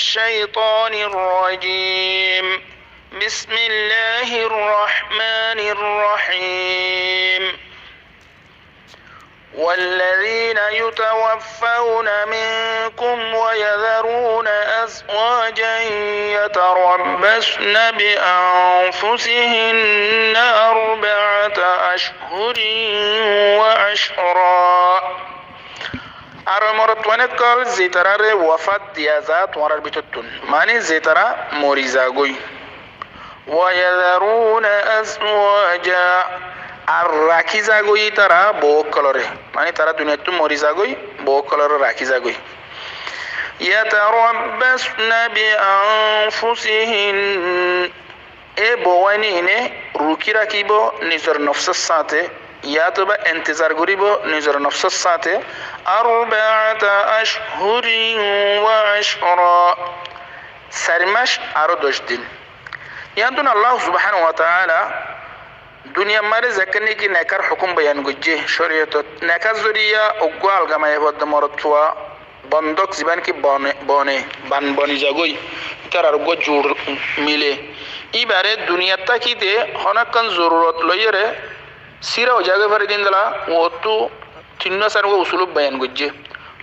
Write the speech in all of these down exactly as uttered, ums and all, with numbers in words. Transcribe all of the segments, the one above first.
الشيطان الرجيم. بسم الله الرحمن الرحيم. والذين يتوفون منكم ويذرون أزواجا يتربصن بأنفسهن أربعة أشهر وعشرا. Ar morotfuain ókkol zitaráre wafat diya za tuáñrar bútottun, mani zitará mori zagói. ويذرون أزواجا, ar rakí zagói ítara bou ókkolóre, mani tará duniyattú mori zagói, bou ókkolóre rakí zagói. يتربصن بأنفسهن, e bou aine rukí rakíbo nizor nofsór sáñte, yátoba entezar goríbo nizor nofsór sáñte, أربعة أشهر وعشرا, sair mac aró doc din. Yíanottún Allah subhanahu wa taala duniyar mazé zekkán niki nekár hukum boyan goijjé córiyotot, nekár zoriya uggúa alga maiyafuwa de morotfua bondok zibá niki bone, bone, ban boni zagói, ítarar uggúa jur mile. Íbaré duniyat tákite honó ekkán zorurot loiyóre síra ói zagói fare de índila uottú tinnúa sairgúa usulub boyan goijjé.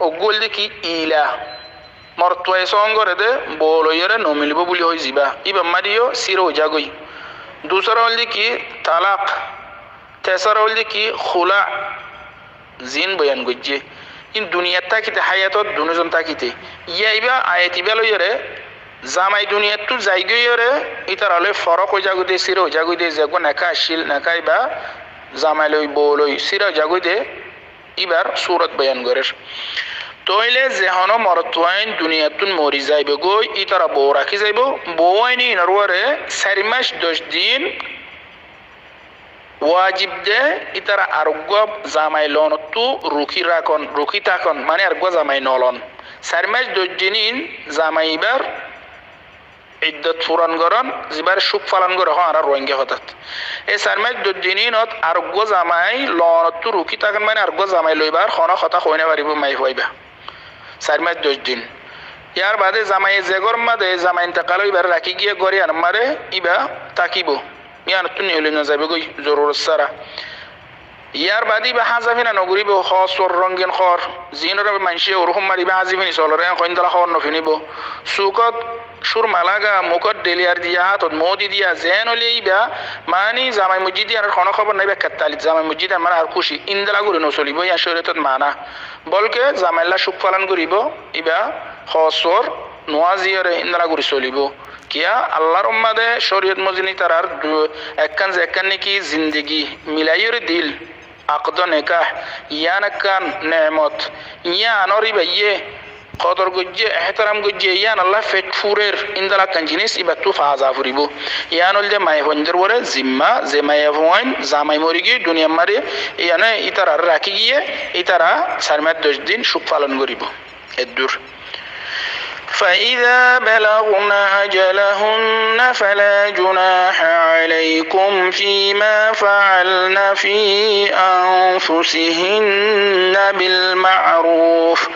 Uggúa óilde ki ila, morotfuaye sóon goré de bou loiyóre nomilibóu buli hoói zibá, íbar mazé yó síra ói zagói. Dusára óilde ki talak, tesára óilde ki hula, ziín boyan goijjé. Ín duniyat tákite, háyatot dunúzon tákite. Yá ibá ayat ibá loiyóre zamai duniyattú zaigóiyoré ítara loi forók ói zagói de, síra ói zagói de, zeggúa neká accíl, neká ibá zamai loi, bou loi síra ói zagói de, íbar surot boyan gorér. Tóile ze honó morotfuain duniyattún mori zaibou gói, ítara bou rakí zaibou, bou aine inor uore sair mac doc din wajib de, ítara areggúa zamai lonottú rukí rakon, rukí tákon, mani areggúa zamai nolon. Sair mac doc din in zamai ibár iddot furan goron, zibáre cúk falon goré hoó añára Ruáingga hotát. E sair mac doc din inot areggúa zamai lonottú rukí tákon, mani areggúa zamai loibar honó hotá hoói nofaribóu maiyafua ibá. Sair mac doc din. Yar baade zamaiye ze góror mazé zamai intekal ói ibáre rakí giyé gór yíanor mazé ibá tákibou. Yíanottú neuli nozaibóu gói zorurot sára. Yar baade ibá háñza fina nogoríbou, hoor sóor, rongin hoor, ziínoré maincé urufór mazé ibá háñzi fini solor, eén hoó, índila hoor nofinibóu. Sukót cúrma laga, mukót dheliyar diya, átot moódi diya, zeén óile ibá, mani zamai moijjid yíanor honó hóbor nái, ibá kettalit zamai moijjid yían mani añár kúci, índila gorí nosolibóu, yían córiyotot mana. Bólke zamailla cúk falon goríbou, ibá hoor sóor nuwáziyoré índila gorí solibóu. Kiyá? Allar ummade córiyot mozin ítarar du-, ekkán ze ekkán niki zindigi milaiyóre dil, akdo nekáh, yían ekkán neemot, yíanor ibáye kodor goijjé, ehteram goijjé, yían Allah fec fúrer, índila ekkán jinis íbattú faa za foribóu. Yían óilde maiyafuaindór uore zimma, ze maiyafuain zamai mori giyói duniyar mazé, yíane ítararé rakí giyé, ítara sair mac doc din cúk falon goríbou. Eddúr. فإذا بلغن أجلهن فلا جناح عليكم فيما فعلن في أنفسهن بالمعروف.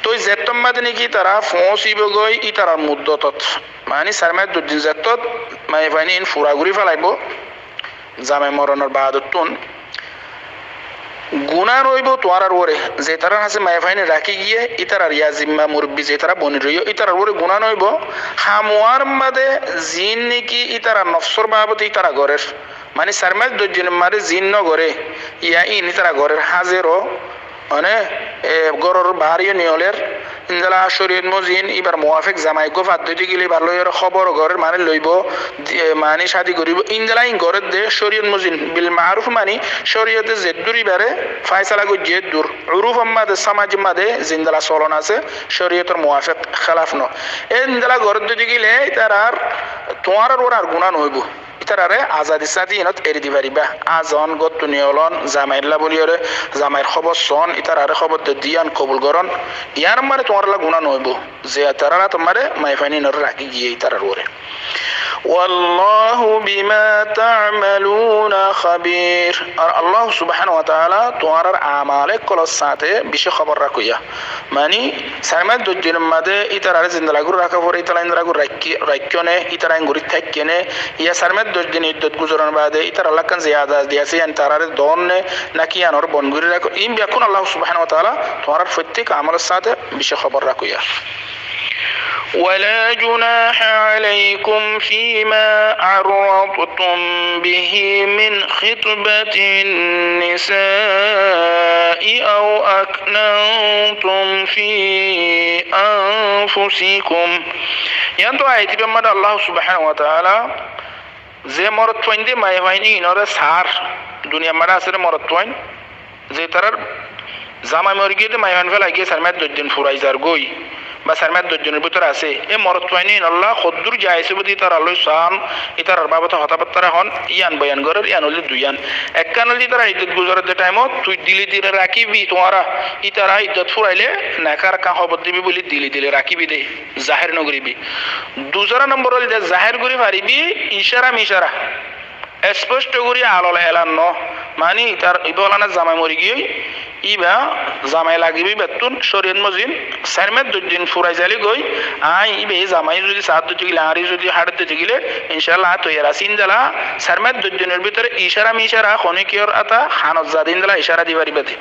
Tói zettót mazé niki ítara foóñsibóu gói ítarar muddotot, mani sair mac doc din zettót maiyafuain in fura gorí felaibóu, zamai moronor baadottún guná noóibou tuáñrar uore. Zetarár hañsé maiyafuain rakí giyé, ítarar yá zimma murubbi zetará boni roiyó, ítarar uore guná noóibou. Ham uár mazé ziín niki ítarar nofsór babote ítara gorér, mani sair mac doc dinor mazé ziín nogoré, yá in ítara gorér, háñzeró, mane, e, góror baáre yó neolér, índila córiyot mozin íbar muwafek zamai eggúa fadde ói tákile íbar lói yóre hóbor gorér, mane loibóu, di-, e, mane cádi goríbou, índila in gorédde córiyot mozin, bil maaruf mani córiyote zeddúr íbare fáisala goijjé eddúr. Uruf ummade, somaj ummade zindila solon asé, córiyotor muwafek hélaf no. E índila gorédde ói tákile ítarar tuáñrar uore ar guná noóibou. Ítararé azadi sáti inot eri di faribá. Azon, góttu neolon, zamailla bóliyoré, zamair hóbor soón, ítararé hóbor dedde yían kobul gorón. Yíanor mazé tuáñralla guná noóibou. Ze ítarar átor mazé maiyafuain inoré rakí giyé ítarar uore. والله بما تعملون خبير. Ar Allah subhanahu wa ta'ala tuáñrar amal ókkolor sáñte beci hóbor rakóiya. Mani, sair mac doc dinor maze ítarare zindá gorí raká fore, ítara zindá gorí rakí-, rakíyó né, ítara eñgorí táikko né, ya sair mac doc din iddot guzoronor baade ítarar ekkán ziyada diya asé, yían tarare doón né, náki yíanor bon gorí rakó, iín beggún Allah subhanahu wa ta'ala tuáñrar fottek amalor sáñte beci hóbor rakóiya. ولا جناح عليكم فيما عرضتم به من خطبة النساء أو أكننتم في أنفسكم. Yíantu ayat ibár maze Allah subhanahu wa ta'ala ze morotfuain de maiyafuain íinoré saár, duniyar maze asé de morotfuain, ze ítarar zamai mori giyé de maiyafuain félai giyé, sair mac doc din furai zargói, ba sair mac doc dinor bútore asé, e morotfuain íinolla hoddúr jaiz óibo de ítaralloi sán, ítarar babote hotábattára hoón, yían boyan gorér, yían óilde duiyán. Ekkán óilde ítara iddot guzorer de thaimot tui dile dile rakíbi, tuáñra ítara iddot furailé nekárakka hóbor dibi buli dile dile rakíbi de, zahér nogoríbi. Dusára nombor óilde zahér gorí faribí icára micára. Esposto gorí alol elan no. Mani, ítar ibá fólana zamai mori giyói, íba zamai lagibó íbattún, córiyot mozin, sair mac doc din furai zailé goi, aññí íba e zamai zodi saát dóite gile, añáre zodi háçet dóite gile, incálla aññí toiyar así, índilla sair mac doc dinor bútore icára micára, honikiyór áta hanot zade índilla icára di faribá de.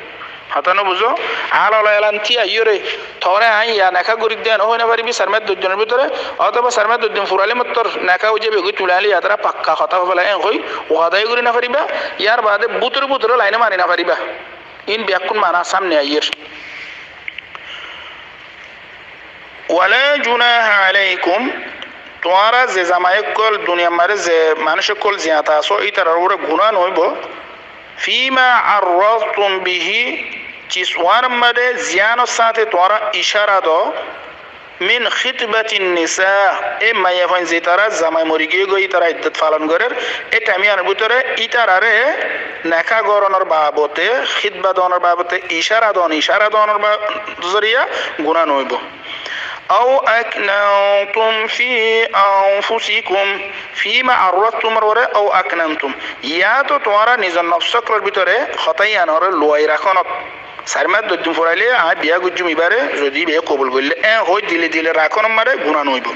Hotá no buzó? Alol elan tíya iyóre, toré aññí ya neká gorí de, en hoi no faribí sair mac doc dinor bútore, otóba sair mac doc din furailé mottor neká ói zaibói goi, tulailé yátra pakka hotá hoi félai, en hoi wada gorí no faribá. Yárbaade bútore bútore laine mari no faribá. Iín beggún mana sámne aiyér. ولا جناح عليكم, tuáñra ze zamai ókkol, duniyar maze ze manúic ókkol ziyata asó, ítarar uore guná noóibo. فيما عرضتم به, cis uánor maze ziyánor sáñte tuáñra icára do, من خطبة النساء, e maiyafuain ze ítara zamai mori giyé goi, ítara iddot falon gorér, e thaim yíanor bútore ítarare neká gorónor babote, khitba donor babote icára don, icára donor ba-, zoriya guná noóibo. أو أكننتم في أنفسكم, فيما عرضتم or uore أو أكننتم. Yáto tuáñra nizor nofs ókkolor bútore hotá yíanoré luwai rakónot. Sair mac doc din furailé aññí biya goijjúm ibáre, zodi íbaye kobul goillé, en hoi dile dile rakónor maze guná noóibo.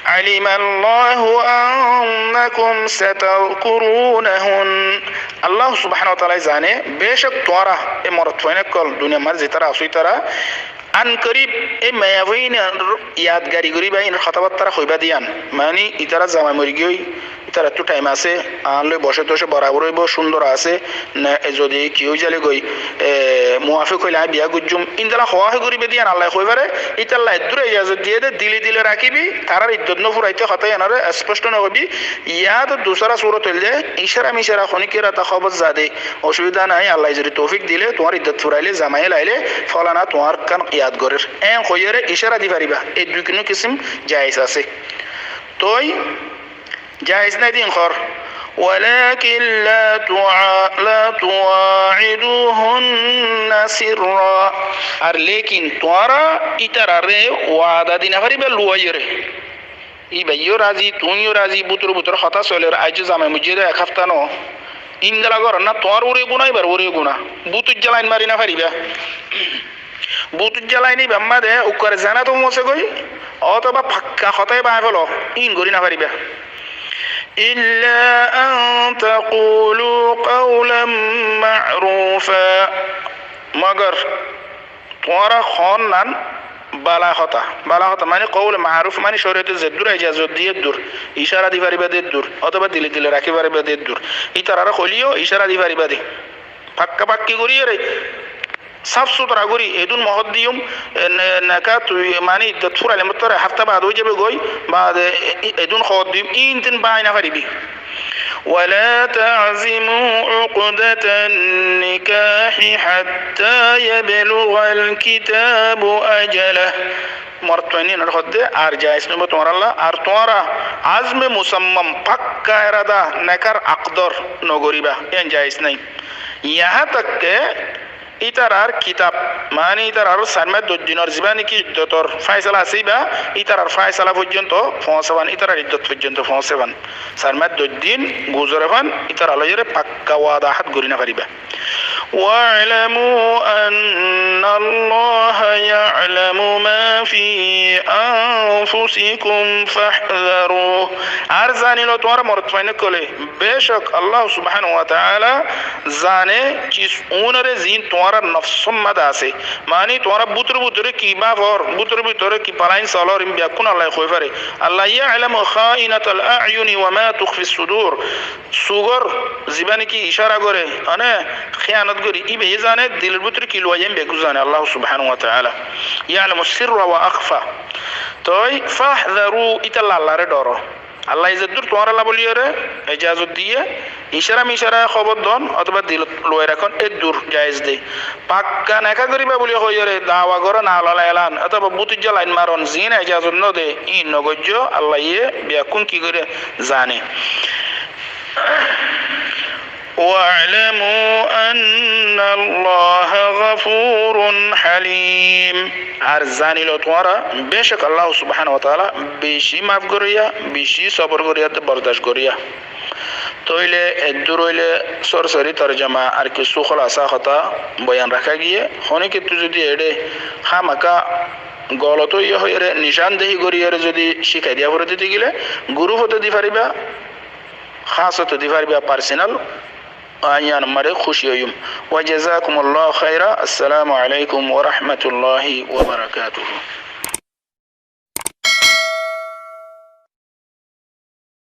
علم الله أنكم ستذكرونهن. Allah subhanahu wa ta'ala ye zane, becók tuáñra e morotfuain ókkol, duniyar maze ze ítara asó ítara, an korib e maiyafuainor yadgari goríba, inor hotábattára hoibá de yían. Mani, ítara zamai mori giyói, ítarattú thaim asé, añár loi bocé tocé borabor óibo, cúndor asé, ne, e, zodi ki ói zailé goi, e, muwafek óile aññí biya goijjúm, índilla hoóa hoi goríba de yían Allaye hoi fare, ítalla eddúr ijazot diyé de, dile dile rakíbi, tarár iddot no furaité hotá yíanoré esposto no hoibi, yáto dusára surot óilde, icára micára honikiyór áta hóbor zade, ocubida nai, Allaye zodi toufik dile, tuáñr iddot furailé, zamai lailé, fólana tuáñr ekkán yad gorér. En hoiyóre icára di faribá, e dui kinú kisim jaiz asé. Toi, jaiz nai din hoór. ولكن لا توا-، لا تواعدوهن سرا. Ar lekin tuáñra ítararé wada di no faribá luwaiyóre. Íbayó razi, tuñíyo razi, bútore bútore hotá soler, aijjó zamai moijjé de ek háfta no. Índilla gorór na, tuáñr uore guná, íbar uore guná. Bútujja lain mari no faribá. Bútujja lain íbar maze ukkare zena to fosé goi, otóba pakka hotá íba aññí félo, íin gorí no faribá. إلا أن تقولوا قولا معروفا. Mogor tuáñra hoón nan bála hotá. Bála hotá mani qaul maruf mani córiyote zeddúr ijazot diyé eddúr, icára di faribá de eddúr, otóba dile dile rakí faribá de eddúr. Ítararé hoileyó icára di faribá de. Pakka pakki goríyore, sáf sutra gorí, edún mohót diyum, e, ne-, neká tui mani iddot furailé mottor háfta baade ói zabe goi, baade e-, e-, edún hoór diyum, íin tin báñgi no faribí. ولا تعزموا عقدة النكاح حتى يبلغ الكتاب أجله. Morotfuain íinore hoódde, ar jaiz noóibo tuáñralla, ar tuáñra azme musammam, pakka erada, nekár akdor nogoríba, yían jaiz nái. Yahá tak ke Ítarar kitab, mani ítarar sair mac doc dinor zibá niki iddotor fáisala asé íba, ítarar fáisala foijjonto foóñsefan, ítarar iddot foijjonto foóñsefan. Sair mac doc din guzorefan, ítara loiyóre pakka wada ahát gorí nofaribá. واعلموا أن الله يعلم ما في أنفسكم فاحذروه. Ar zanilo tuáñra morotfuain ókkole, becók Allah subhanahu wa taala zane cis únore zin tuáñrar nofsór máze asé. Mani tuáñrar bútore bútore ki báfor, bútore bútore ki felain solor, in bekkún Allaye hoói fare. الله يعلم خائنة الأعين وما تخفي الصدور. Sugór zibá niki icára goré, mane, héyanot gorí, íbayé zane, dilor bútore ki luwaiyé, ín beggún zane Allah subhanahu wa taala. يعلم السر وأخفى. Toi فاحذروا, ítalla Allaré dhoro. Allaye zeddúr tuáñralla bóliyoré ejazot diyé, icára micára hóbor don otóba dilot luwai rakón, eddúr jaiz de. Pakka neká goríba bóli hoiyóre dawa gorón, alala elan otóba bútijja lain maron, zin ejazot node, íin nogoijjó, Allaye bekkún ki goré zane. واعلموا أن الله غفور حليم. Ar zanilo tuáñra, becók Allah subhanahu wa taala beci maf goríya, beci sobor goríya, bordac goríya. Tóile eddúr óile sorsori torjoma ar kissú kólasa hotá boyan raká giyé. Honíkettu zodi eçé hámaka golot óiye hoiyóre nicán dehi goríyore zodi cíkai diya fore de tákile, gurúfote di faribá, hásot di faribá, parsinal, aññí añáre kúci óiyum. وجزاكم الله خيرا. السلام عليكم ورحمة الله وبركاته.